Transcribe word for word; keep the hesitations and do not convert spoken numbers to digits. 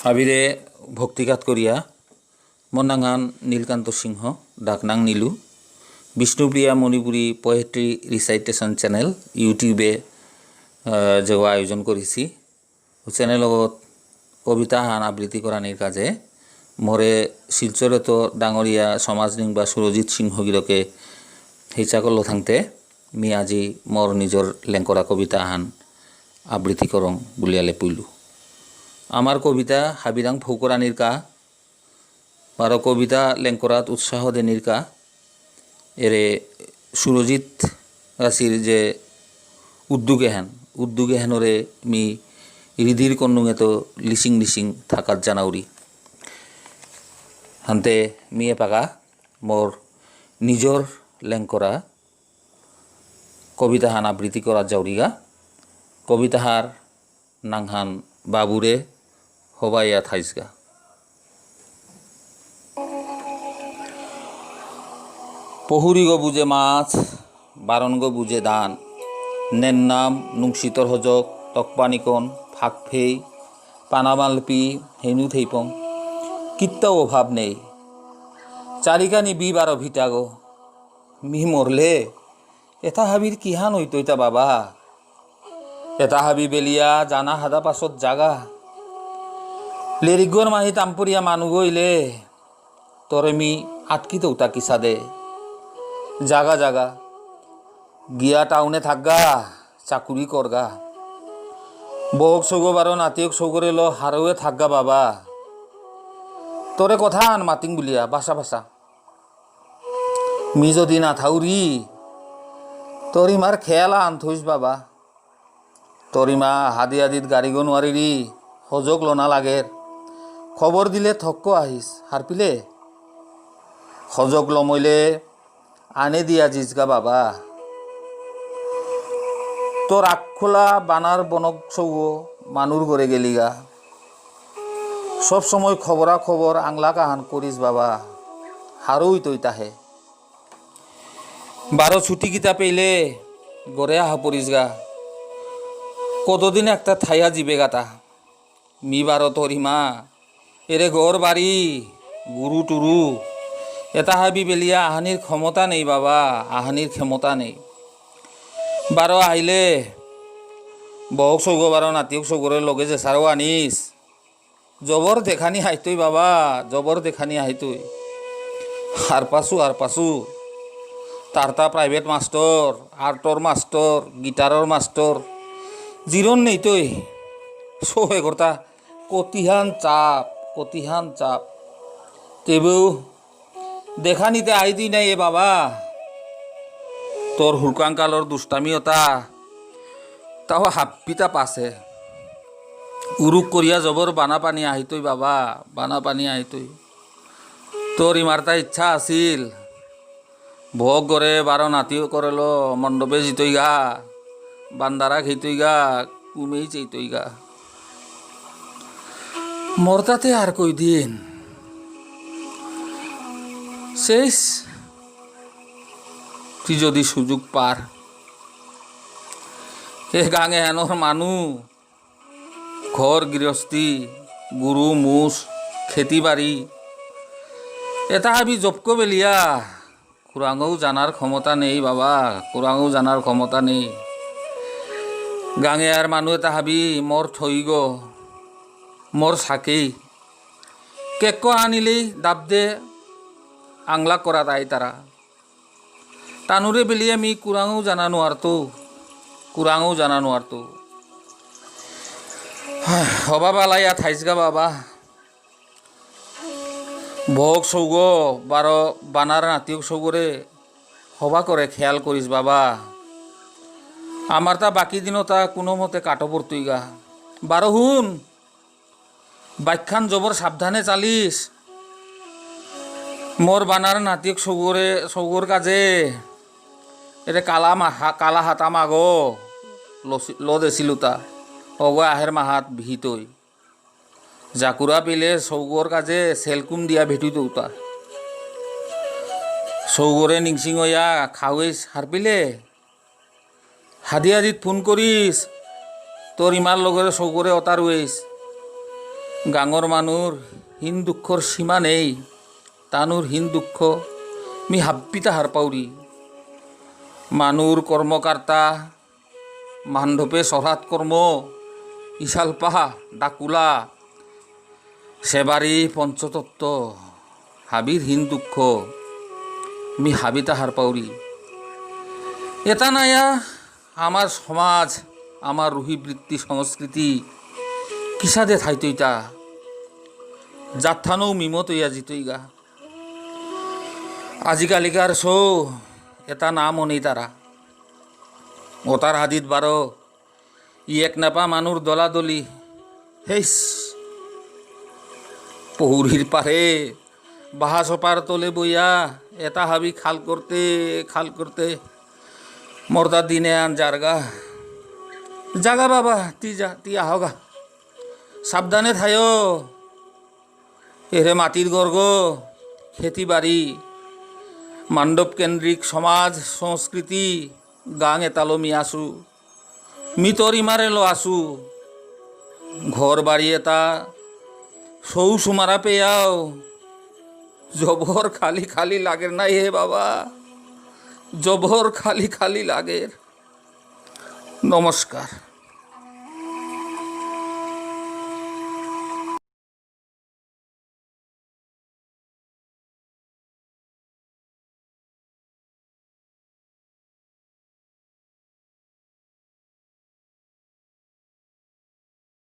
আবিরে ভক্তিঘাত করিয়া। মোর নাঙহান নীলকান্ত সিংহ, ডাকনাং নীলু। বিষ্ণুপ্রিয়া মণিপুরী Poetry Recitation Channel YouTube-এ, আহ, যে আয়োজন করেছি। ও channel-ত কবিতাহান আবৃত্তি করানির কাজে মোরে শিলচরেত্ত ডাঙরিয়া সমাজ নিংবা সুরজিৎ সিংহ গিরকে হেইচা করল থাকতে মি আজি মোর নিজর লেংকরা কবিতাহান আবৃত্তি করং বুলিয়া লেপুইলু। আমার কবিতা হাবিরাং ফৌকরানির কা, বারো কবিতা লেংকরাত উৎসাহ দেনির কা, এরে সুরজিৎ রাশির যে উদ্যোগ এহান, উদ্যোগ এহানরে মি হৃদির কন্নুঙেত্ত লিসিং লিসিং থাকাত জানাউরি। হানতে মি এপাকা মোর নিজর লেংকরা কবিতাহান আবৃত্তি করাত যাউরিগা। কবিতাহার নাঙহান বাবুরে হবাইয়া থাইসগা। পহুরিগ বুজে মাছ, বারনগ বুজে দান। নেন্নাম, নুংসিতর হজক, তকপানিকন, ফাকফেই, পানামালপি, হেনু থেইপং। কিত্তাও অভাব নেই। চারিকানি বি বারো ভিটাগো। মি মরলে এতা হাবির কিহান হইতইতা বাবা? এতা হাবি বেলিয়া জানা হাদা পাছত জাগা। লেরিগর মাহি তামপুরিয়া মানু গইলে, তোরে মি আটকিতৌতা কিসাদে। জাগা জাগা। গিয়া টাউনে থাকগা, চাকুরি করগা। বউক সৌগ বারো নাতিয়ক সৌগরে ল হারৌয়ে থাকগা বাবা। তোরে কথা আন মাতিং বুলিয়া, বাসা বাসা। মি যদি না থাউরি, তোর ইমার খেয়াল আন থইস বাবা। তোর ইমা হাদি হাদিত গাড়িগো নোয়ারিরি, হজক লনা লাগের। খবর দিলে থক্ক আহিস, হারপিলে? হজক লমইলে আনে দিয়া জিসগা বাবা। তোর আকখোলা বানার বনক সৌ মানুর ঘরে গেলিগা। সব সময় খবরা খবর আংলা কাহান করিস বাবা, হারুই তৈ তাহে। বারো ছুটি কিতা পেইলে ঘরে আহা পরিস গা। কতদিন একটা থাইয়া জিবে গাতা। মি বারো তোর ইমা, এরে ঘর বাড়ি, গুরু টুরু, এতা হাবি বেলিয়া আহানির ক্ষমতা নেই বাবা, আহানির ক্ষমতা নেই। বারো আহিলে বউক সৌগ বারো নাতিয়ক সৌগরে লগে যে সারো আনিস। জবর দেখানি হাইতই বাবা, জবর দেখানি হাইতই। হারপাসু, হারপাসু। তারতা private মাস্টর, আর্টর মাস্টর, গিটারর মাস্টর। জিরন নেইতই। সৌ এগরতা কতিহান চাপ, কতিহান চাপ। তেবেও দেখানিতে আইতই নাই এ বাবা। তোর হুরকাং কালর দুষ্টামি অতা, তাও হাপ্পিতা পাসে। উরুক করিয়া জবর বানা পানি আহিতই বাবা, বানা পানি আহিতই। তোর ইমারতা ইচ্ছা আছিল, ভোগ করে বারো নাতিও করেলো মণ্ডপে জিতইগা, বান্দারা খেতইগা, কুমেই চেইতইগা। মরতাতে আর কই দিন শেষ, তুই যদি সুযোগ পার। এ গাঙে এনর মানু, ঘর গৃহস্থী, গরু, মুষ, খেতি বাড়ি, এতা হাবি জপকো বেলিয়া, কুরাঙও জানার ক্ষমতা নেই বাবা, কুরাঙও জানার ক্ষমতা নেই। গাঙে আর মানু এতা হাবি মোর থইগ, মোর সাকেই। কেক্ক আনিলেই দাবদে আংলা করা তাই তারা। তানুরে বেলিয়া মি কুরাঙও জানা নোয়ারতো, কুরাঙও জানা নোয়ারতো। হবা বালাইয়া থাইসগা বাবা। বউক সৌগ, বারো বানার নাতিয়ক সৌগরে হবা করে খেয়াল করিস বাবা। আমারতা বাকি দিনতা কোনো মতে কাটো পড়তইগা। বারো হুন, বাইকখান জবর সাবধানে চালিস। মোর বানার নাতিক সৌগরে, সৌগর কাজে এরে কালা মা-, হা-, কালা হাতা মাগো লসি-, ল দেসিলুতা। অগো আহের মাহাত বিহিতই। জাকুরা পিলে সৌগর কাজে সেলকুম দিয়া ভেটুইতৌতা। সৌগরে নিংসিং অয়া খাওয়েস হারপিলে। হাদি হাদিত ফোন করিস, তোর ইমার লগরে সৌগরে অতারুয়েস। গাঙর মানুর হীন দুঃখর সীমা নেই, তানুর হীন দুঃখ মি হাব্বিতা হারপাউরি। মানুর কর্মকর্তা, মান্ডপে সরাত কর্ম, ইশালপাহা, ডাকুলা, সেবারি পঞ্চতত্ত্ব, হাবির হীন দুঃখ মি হাবিতা হারপাউরি। এতা নায়া আমার সমাজ, আমার রুহি বৃত্তি সংস্কৃতি কিসাদে থাইতইতা? জাতহানও মিমত ইয়া জিতইগা। আজিকালিকার সৌ এতা না মনেই তারা। ওতার হাদিত বারো ই এক নাপা মানুর দলাদলি। হেইস, পৌরির পারে বাহা সোপার তলে বইয়া এতা হাবি খাল করতে খাল করতে মর্দা দিনে আন জারগা। জাগা বাবা, তি যা, তি আহগা। সাবধানে থায়ো। এরে মাটির গর্গ, খেতি বাড়ি, মান্ডপ কেন্দ্রিক সমাজ সংস্কৃতি, গাঙ এতালো মি আসু। মি তোর ইমারেলো আসু। ঘর বাড়ি এতা সৌ সুমারা পেয়াও। জবর খালি খালি লাগের নাই হে বাবা, জবর খালি খালি লাগের। নমস্কার।